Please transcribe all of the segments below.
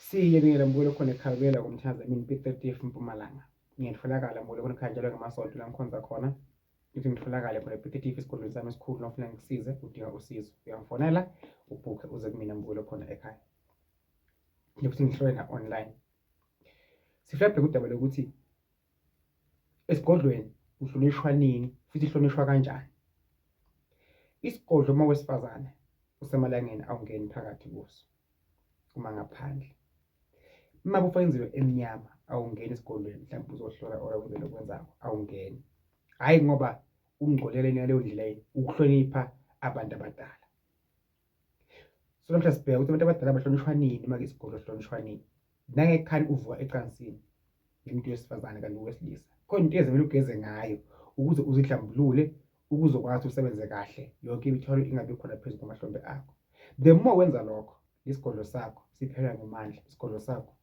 Siyabingelela mbukelo khona ekhaya kuyela kumthandazo emini Piet Retief Mpumalanga. Ngiyatholakala mbukelo khona ekhaya njalo ngamasonto la ngikhonza khona. Ngithi ngitholakale khona ePiet Retief esigodlweni sami esikhulu nofuna ngikusize udinga usizo. Uyangifonela ubhukhe uze kumina mbukelo khona ekhaya. Ngithi ngihlole na online. Sifuna udaba lokuthi esigodlweni uhlonishwa nini futhi ihlonishwa kanjani. Isigodlo uma wesifazane usemalangeni awungeni phakathi kuso uma ngaphandle. Uma kufake inzilo emnyama awungeni esigodlweni mhlawumbe uzohlola or wenze lokwenzako awungeni. Hhayi ngoba ungcolele ngaleyo ndlela yini, ukuhlonipha abantu abadala. So namhla sibheka ukuthi abantu abadala bahlonishwa nini uma ke isigodlo sihlonishwa nini. Nangekhani uvuka ecansini ngimuntu wesifazane kanti owesilisa. Khona into ezimele ugeze ngayo ukuze uzihlambulule ukuze ukwazi usebenze kahle yonke imithwalo ingabi khona phezu kwamahlombe akho. The more wenza lokho isigodlo sakho siphela ngamandla, isigodlo sakho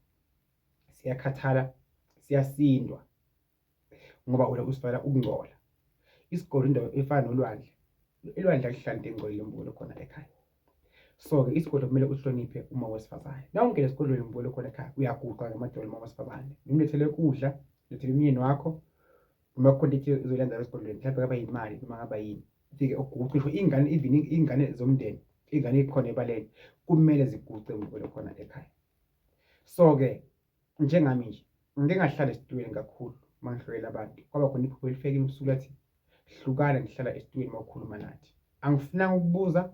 siyakhathala, siyasindwa ngoba wena usifakela ukungcola. Isigodlo indawo efana nolwandle, elwandle akuhlali into engcolile mbukelo khona ekhaya. So-ke isigodlo kumele usihloniphe uma wesifazane. Na ungena esigodlweni mbukelo khona ekhaya uyaguqa ngamadolo uma wesifazane. Umlethele ukudla, ulethele umyeni wakho, noma kukhona into ezoyilandela esigodlweni, mhlawumbe kungaba yimali noma ngaba yini. Ufike uguqe, ngisho iy'ngane even iy'ngane zomndeni, iy'ngane ey'khona ebaleni kumele ziguqe mbukelo khona ekhaya. So-ke njengami nje ngike ngahlala esitulweni kakhulu uma ngihlolela abantu kwaba khona iphupho elifika kimi usuku lathi hlukana ngihlala esitulweni uma ukhuluma nathi. Angifunanga ukubuza,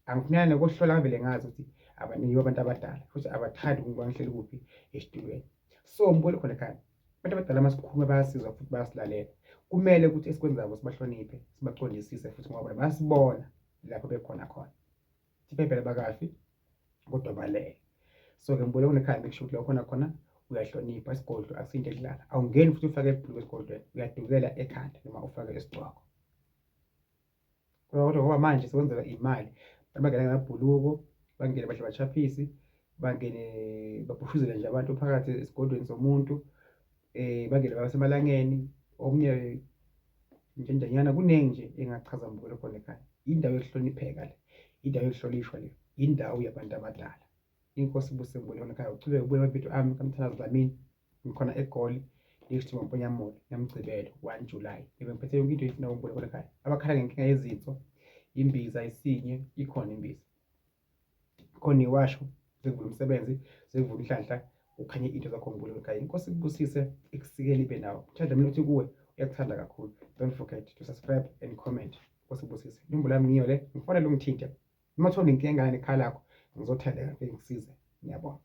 angifunanga nokuhlola ngavele ngazi ukuthi abaniki abantu abadala futhi abathandi ukuba ngihleli kuphi esitulweni. So ngibuyele khona ekhaya, abantu abadala uma sikhuluma bayasizwa futhi bayasilalela. Kumele ukuthi esikwenzako sibahloniphe, sibaqondisise futhi ngoba bona bayasibona lapho bekhona khona. IBhayibheli abakafi kodwa balele. So-ke ngibona kunekhaya make sure ukuthi la ukhona khona uyahlonipha isigodlo akusinto edlala. Awungeni futhi ufake ibhuluku esigodlweni, uyadukela ekhanda noma ufake isigqoko. Kodwa ngoba manje sekwenzeka imali, abantu bangena ngamabhuluko, bangene badle bachaphisi, bangene babhushuzele nje abantu phakathi esigodlweni somuntu, bangene basemalangeni, omunye njenjanyana kuningi nje engachaza mbukelo khona ekhaya. Indawo yokuhlonipheka le, indawo yokuhlonishwa le, indawo yabantu abadala. Inkosi ibuse mbukelo khona ekhaya, uchubeke ubuye amavidiyo ami kaMthandazo Dlamini. Ngikhona eGoli next Mamponya Mall ngeMgqibelo 1 July. Ngibe ngiphethe yonke into oyifuna kumbukelo khona ekhaya. Abakhala ngenkinga yezinso, imbiza isinye, ikhona imbiza. Khona iwasho sekuvula umsebenzi, sekuvula inhlanhla, ukhanye into zakho mbukelo ekhaya. Inkosi ikubusise, ikusikele ibe nawe. Mthanda mina uthi kuwe uyakuthanda kakhulu. Don't forget to subscribe and comment. Inkosi ikubusise. Inombolo yami ngiyo le, ngifonele ungithinte. Uma uthola inkinga nekhaya lakho, ngizothandeka ngikusize. Ngiyabonga.